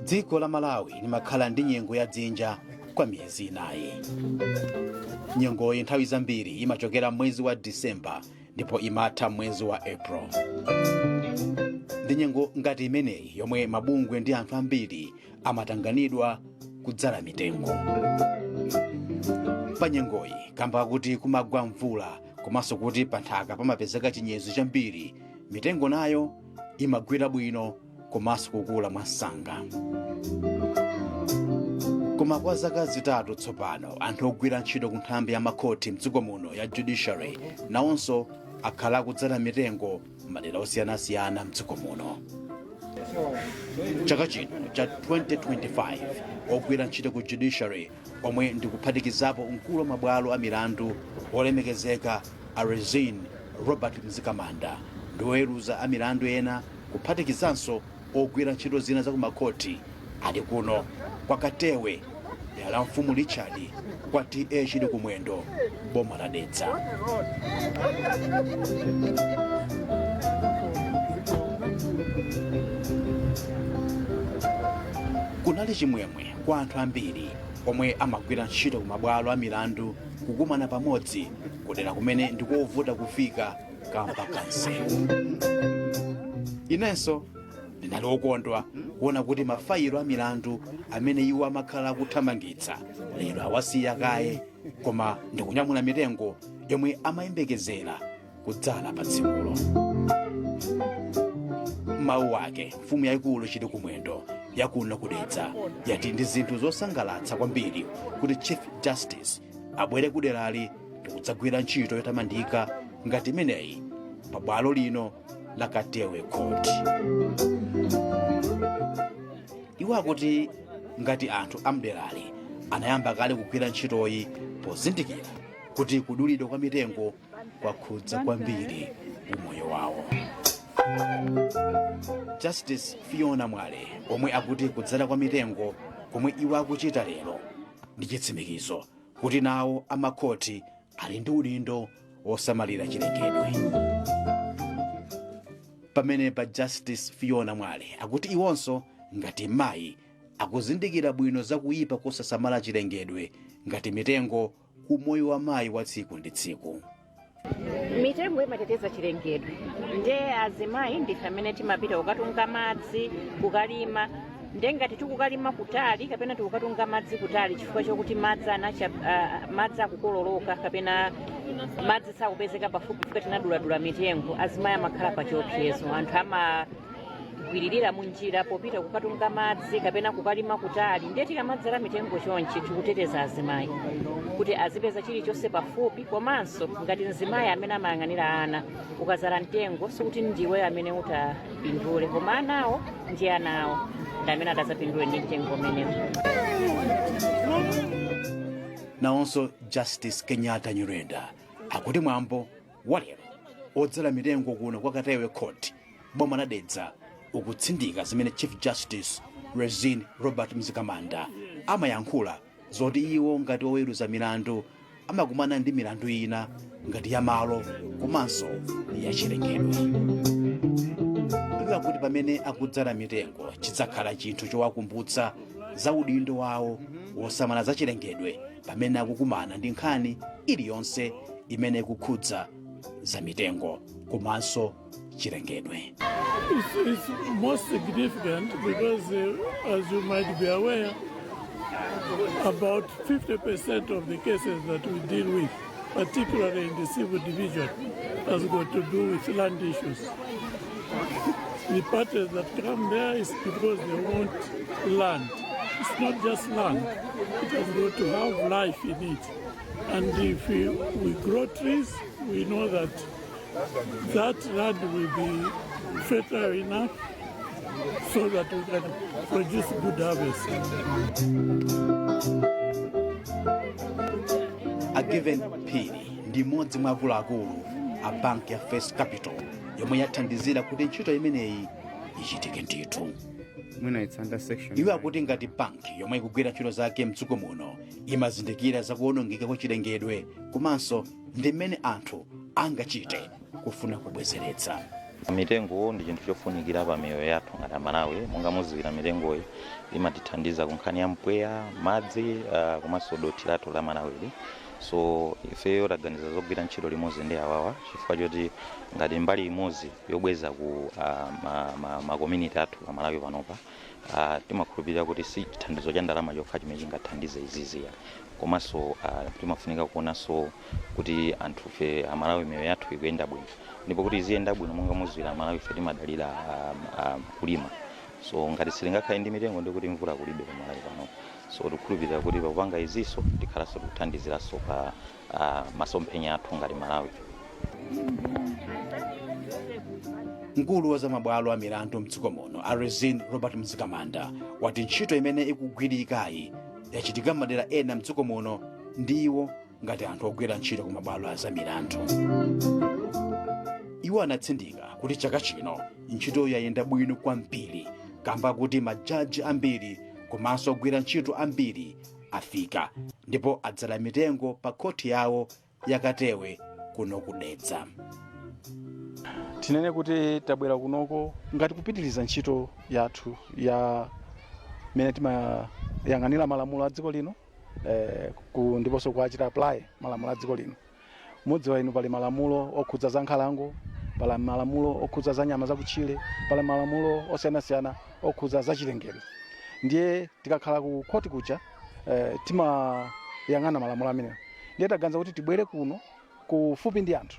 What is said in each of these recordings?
Dziko la Malawi limakhala ndi nyengo ya dzinja kwa miyezi 4. Nyengoyi nthawi zambiri imachokera mwezi wa Disemba ndipo imatha mwezi wa April. Ndi nyengo ngati imeneyi yomwe mabungwe ndi anthu ambiri amatanganidwa kudzala mitengo. Pa nyengoyi, kamba kuti kumagwa mvula komanso kuti pa nthaka pamapezeka chinyezi chambiri, mitengo nayo imagwira bwino komanso kukula mwansanga. Koma kwa zaka 3 tsopano, anthu ogwira ntchito ku nthambi ya makhoti mdziko muno ya judiciary nawonso akhala akudzala mitengo madera osiyanasiyana mdziko muno. Chaka chino cha 2025, ogwira ntchito ku judiciary, omwe ndikuphatikizapo mkulu wa mabwalo a milandu olemekezeka a Rizine Robert Mzikamanda ndi oweruza a milandu ena, kuphatikizanso ogwira ntchito zina za kumakhoti, ali kuno kwa Katewe, dera la Mfumu Richard, kwa T/A Chilikumwendo, boma la Dedza. Kunali chimwemwe kwa anthu ambiri omwe amagwira ntchito ku mabwalo a milandu kukumana pamodzi kudera kumene ndikovuta kufika kamba ka msewu. Inenso ndinali wokondwa kuona kuti mafayilo a milandu amene iwo amakhala akuthamangitsa lero awasiya kaye, koma ndikunyamula mitengo yomwe amayembekezera kudzala pa tsikulo. Mawu ake, mfumu yayikulu Chilikumwendo yakuno kudedza yati ndi zinthu zosangalatsa kwambiri kuti Chief Justice abwere kuderali ndikudzagwira ntchito yotamandika ngati imeneyi pa bwalo lino la Katewe Court. Iwo akuti ngati anthu amderali anayamba kale kugwira ntchitoyi pozindikira kuti kudulidwa kwa mitengo kwakhudza kwambiri umoyo wawo. Justice Fiona Mwale, omwe akuti kudzala kwa mitengo komwe iwo akuchita lero ndi chitsimikizo kuti nawo amakhoti ali ndi udindo wosamalira chilengedwe. Pamene pa Justice Fiona Mwale akuti iwonso ngati mayi akuzindikira bwino zakuyipa kosasamala chilengedwe ngati mitengo ku moyo wa mayi wa tsiku ndi tsiku. Mitengo imateteza chilengedwe, nde azimayi ndife amene timapita kukatunga madzi, kukalima. Nde ngati tikukalima kutali kapena tikukatunga madzi kutali chifukwa chokuti madzi anacha, madzi akukololoka kapena madzi sakupezeka pafupi chifukwa tinaduladula mitengo, azimayi amakhala pa chiopsezo. Anthu amagwiririra munjira popita kukatunga madzi kapena kukalima kutali. Ndiye tikamadzala mitengo chonchi, tikuteteza azimayi kuti azipeza chilichonse pafupi. Komanso ngati mzimayi amene amayang'anira ana, ukazala mtengo sikuti ndiwe amene utapindule, koma anawo ndi anawo ndi amene atazapindule ndi mtengo umenewo. Nawonso Justice Kenyatta Nyirenda akuti mwambo walero odzala mitengo kuno kwa Katewe Court, boma la Dedza, ukutsindika zimene Chief Justice Rizine Robert Mzikamanda amayankhula zoti iwo ngati oweruza milandu amakumana ndi milandu ina ngati ya malo komanso ya chilengedwe. Iwo akuti pamene akudzala mitengo, chidzakhala chinthu chowakumbutsa za udindo wawo wosamala za chilengedwe pamene akukumana ndi nkhani iliyonse imene ikukhudza za mitengo komanso chilengedwe. It's most significant because, as you might be aware, about 50% of the cases that we deal with, particularly in the civil division, has got to do with land issues. The parties that come there is because they want land. It's not just land, it has got to have life in it. And if we grow trees, we know that that land will be fertile enough so that we can produce good harvest. A Given Phiri ndi mmodzi mwa akuluakulu a banki ya First Capital yomwe yathandizira kuti ntchito imeneyi ichitike ndithu. Mwina it's under section. Iwo akuti ngati banki yomwe ikugwira ntchito zake mdziko muno, imazindikira zakuwonongeka kwa chilengedwe komanso ndi mmene anthu angachite kufuna kubwezeretsa. Mitengo ndi chinthu chofunikira pa miyoyo yathu ngati Amalawi. Monga muziwira, mitengoyi imatithandiza ku nkhani ya mpweya, madzi, komanso dothi lathu la Malawili. So ifeyo taganiza zogwira ntchito limodzi ndi awawa chifukwa choti ngati mbali imodzi yobweza ku ma community athu pa Malawi panopa, timakhulupirira kuti si chithandizo cha ndalama chokha chimene chingathandize iziziya, komanso timafunika kuonanso kuti anthufe Amalawi miyoyo yathu ikuyenda bwino, ndipo kuti iziyenda bwino, monga muziwira, Amalawi ife timadalira kulima. So ngati sitingakhale ndi mitengo, ndikuti mvula kulibe pa Malawi pano. So tikukhulupirira kuti pakupanga izinso tikhalanso tikuthandiziranso pa masomphenya athu ngati Malawi. Mkulu wa zamabwalo a milandu mdziko muno, Arizin Robert Mzikamanda, wati ntchito imene ikugwirikayi yachitika m'madera ena mdziko muno ndiwo ngati anthu ogwira ntchito ku mabwalo a zamilandu. Iwo anatsindika kuti chaka chino ntchito yayenda bwino kwambiri kamba kuti majaji ambiri komanso ogwira ntchito ambiri afika ndipo adzala mitengo pa khoti yawo yakatewe kuno kudedza. Tinene kuti tabwera kunoko ngati kupitiriza ntchito yathu ya mene timayang'anira malamulo a dziko lino, ndiponso kuachita apply malamulo a dziko lino. Mudziwa inu, pali malamulo okhudza za nkhalango, pali malamulo okhudza za nyama zakutchire, pali malamulo osiyanasiyana okhudza za chilengedwe. Ndiye tikakhala ku khoti kuja, timayang'ana malamulo amenewo. Ndiye taganiza kuti tibwere kuno kufupi ndi anthu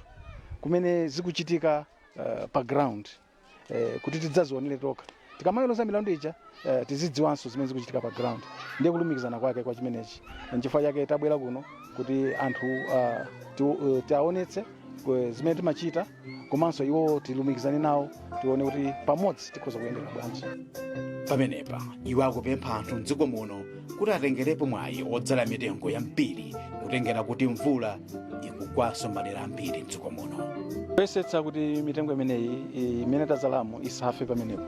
kumene zikuchitika, pa ground, kuti tidzazionere tokha. Tikamaweruza milandu ija, tizidziwanso zimene zikuchitika pa ground. Ndiye kulumikizana kwake kwa chimenechi, nchifukwa chake tabwera kuno kuti anthu tiaonetse zimene timachita, komanso iwo tilumikizane nawo, tione kuti pamodzi tikhoza kuyendera bwanji. Pamenepa iwo akupempha anthu mdziko muno kuti atengerepo mwayi odzala mitengo yambiri, kutengera kuti mvula ikugwanso madera ambiri mdziko muno. Kuyesetsa kuti mitengo imeneyi imene tadzalamo isafe pamenepo.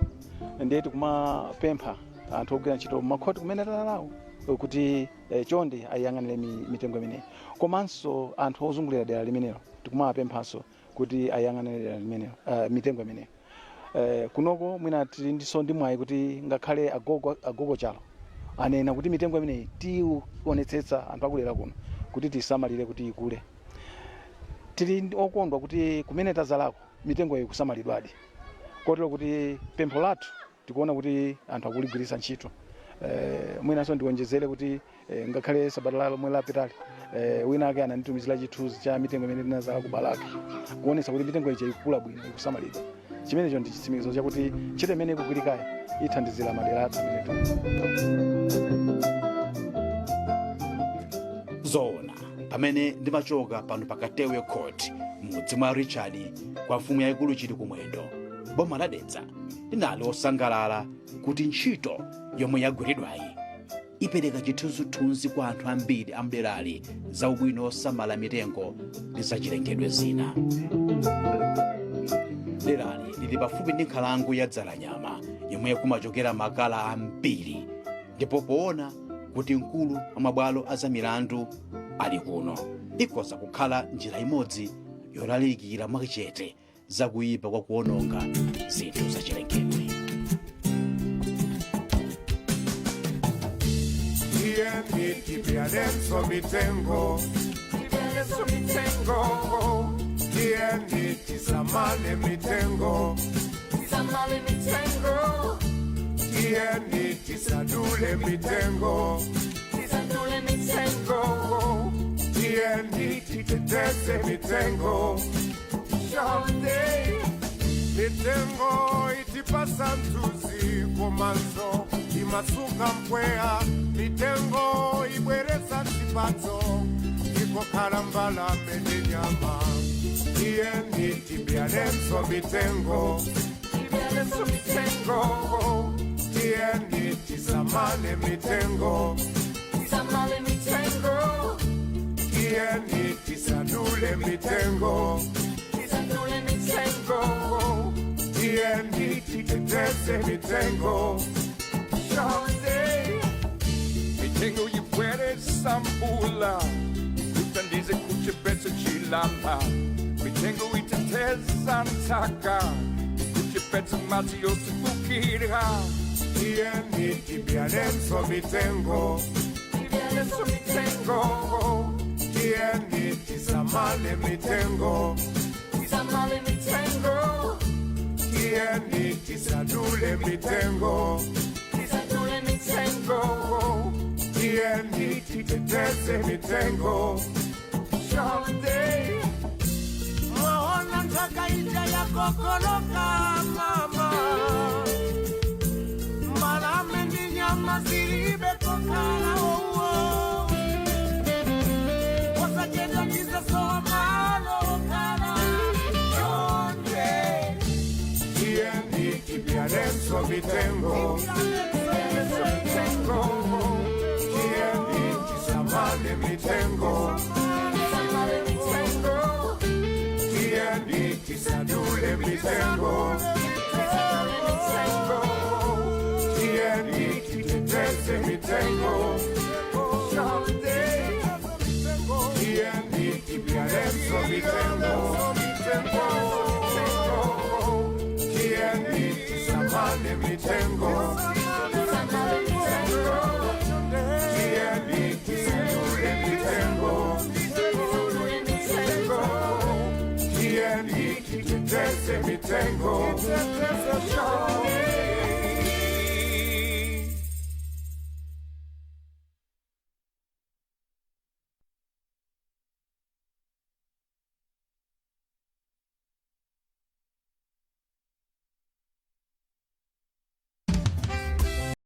Ndiye tikumapempha anthu ogwira ntchito makhoti kumene tadzalawo kuti chonde ayang'anire mitengo imeneyi, komanso anthu ozungulira dera limenelo tikumapemphanso kuti ayang'anire dera limenelo, mitengo imeneyo. Kunoko mwina tili ndiso ndi mwayi kuti ngakhale agogo chalo anena kuti mitengo imeneyi tionetsetsa anthu akulera kuno kuti tisamalire kuti ikule. Tili okondwa kuti kumene tadzalako mitengo iyi ikusamalidwadi, kotero kuti pempho lathu tikuona kuti anthu akuligwiritsa ntchito. Mwinanso ndiwonjezere kuti ngakhale sabata lomwe lapitali, wina ake ananditumizira chithunzi cha mitengo imene tinadzala ku Balaka, kuonetsa kuti mitengo ija ikukula bwino, ikusamalidwa. Chimenecho ndi chitsimikizo chakuti ntchito imene ikugwirikayi ithandizira madera athu amene tili. Zoona, pamene ndimachoka pano pa Katewe Court mudzi mwa Richard kwa mfumu yayikulu chili kumwendo, boma la Dedza, linali osangalala kuti ntchito yomwe yagwiridwayi ipereka chithunzithunzi kwa anthu ambiri amderali za ubwino osamala mitengo ndi zachilengedwe zina. Derali lili pafupi ndi nkhalango ya Dzalanyama yomwe kumachokera makala ambiri, ndipo poona kuti mkulu wa mabwalo a zamilandu ali kuno, ikhoza kukhala njira imodzi yolalikira mwachete zakuyipa kwa kuononga zinthu zachilengedwe. Tiyeni tibyalenso mitengo, tibyalenso mitengo. Tiyeni tisamale mitengo, tisamale mitengo. Tiyeni tisadule mitengo, tisadule mitengo. Tiyeni titeteze mitengo. Shonde mitengo itipasa mthunzi, komanso imasuka mpweya. Mitengo ibweresa zipatso, ikokhala mbalame ndi nyama. Tiyeni tibyalenso mitengo, tibyalenso mitengo. Tiyeni tisamale mitengo, tisamale mitengo. Tiyeni tisadule mitengo, tisadule mitengo. Tiyeni titeteze mitengo. Shonde mitengo ibweresa mvula, kuthandiza kuchepetsa chilala. Mitengo iteteza nthaka. Kuchepetsa madzi osefukira. Tiyeni tibyalenso mitengo. Tibyalenso mitengo. Tiyeni tisamale mitengo. Tisamale mitengo. Tiyeni tisadule mitengo. Tisadule mitengo. Tiyeni titeteze mitengo. Holiday. Mwaona nthaka ija yakokoloka mama, mbalame ndi nyama zilibe kokhala ouo osachedwa tizasowa malo okhala chonde. Tiyeni tibyalenso mitengo. Mitengo. Tiyeni tisamale mitengo. Tisamale mitengo. Tiyeni tisadule mitengo. Tisadule mitengo. Tiyeni titeteze mitengo. Holiday. Tiyeni tibyalenso mitengo. Tiyeni tisamale mitengo. Tisamale mitengo. Tiyeni tisadule mitengo. Tisadule mitengo. Tiyeni titeteze mitengo.